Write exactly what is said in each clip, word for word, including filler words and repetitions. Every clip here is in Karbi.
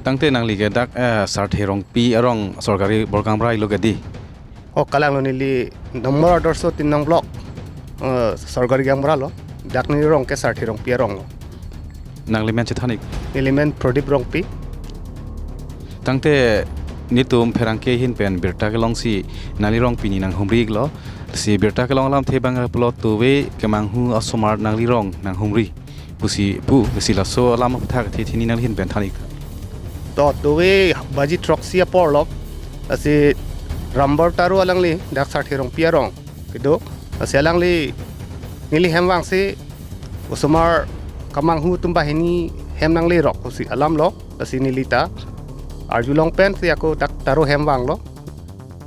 Tangte nangli ke dak, eh, Sarthe Rongpi arong sorkari borkamra ilo ke di? O, kalanglo, neli nombor adorsho tin nong block, eh, sorkari gaonbura lo. Dak neli rong ke Sarthe Rongpi arong lo. Nangli men chethan ik. Neli men Pradip Rongpi. Tangte netum pherangke ahin pen birta kelongsi nangli rong pini nanghumri iklo. Si birta kelong alamthe abang pulo tove kemanghu asomar nangli rong nanghumri pusi pu, si laso alam aphuthak the thini nangli ahin pen than ik. To tove baji throksi apor lo, lasi Rambor Taro alangli dak Sarthe Rongpi arong kedo, lasi alangli neli hem vangsi osomar kemanghu atum banghini hem nanglerok pusi alam lo, lasi neli ta arjulong pensi ako dak Taro hem vanglo,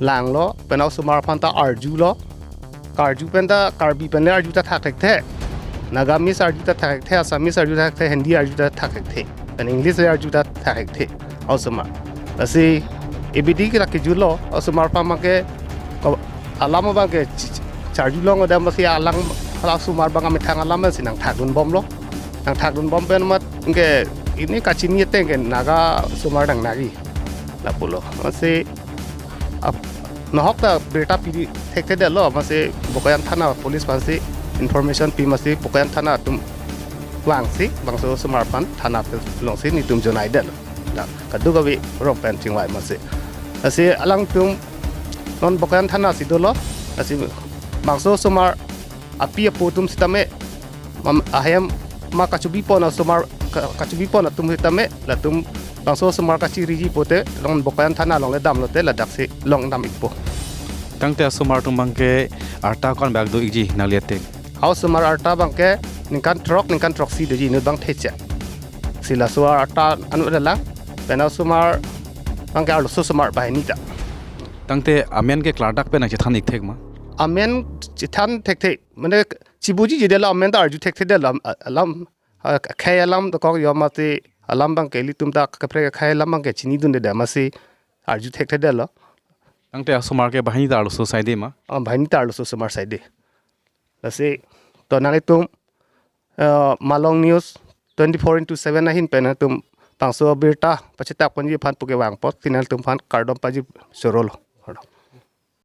langlo, pen osomar aphan ta arjulo. Karju pen ta Karbi pen le arju ta thakthekthe. Nagamese arju ta thakthekthe, Assamese arju ta thakthekthe, Hindi arju ta thakthekthe. Pen English le arju ta thakthekthe. Osomar. Lasi A B D ke lake julo, osomar aphan abang ke ko-, alam abang ke ch-, ch-, charjulong, dam lasi alang, alang osomar abang amethang alam si nangthakdun bomlo. Nangthakdun bom pen amat ke neli kachini ateng ke Naga osomar nangnagi. Lapulo. Lasi ap-, nahok ta birta pi thekthedetlo, amatsi Bokajan thana police aphansi information pi, amatsi Bokajan thana atum vangsi bangso osomar aphan thana pen longsi netum jonaidetlo. Dak kadokave rong pen chingvai amatsi. Lasi alangtum non Bokajan thana si dolo, lasi bangso osomar api apo atum sitame, mam-, ahem ma kachobipon asomar ka-, kachobipon atum sitame, latum bangso osomar kachiriji pote, non Bokajan thana along le damlote, ladaksi longdam ikpo. Tangte asomar atum abang ke arta ko-an bak do ikji nangli ateng? Osomar arta abang ke ningkan throk, ningkan throksi doji inut abang theche. Si laso arta anut dalang, pen osomar abang ke arloso osomar banghini ta. Tangte amen ke klardak pen nangchethan ik thek ma? Amen chethan thekthe, mane chibuji jidela amen ta arju thekthedetlo, alam, a, akhei alam dokok yo, amatsi alam abang ke ilitum ta kaprek akhei alam abang ke chinidunde, amatsi arju thekthedetlo. Tangte asomar ke banghini ta arloso saide ma? Ah, banghini ta arloso osomar saide. Lasi to nanglitum, eh, Malong News twenty-four into seven ahin pen atum bangso birta pachethak ponji aphan puke vangpot, si nanglitum aphan kardom pajir chorolo.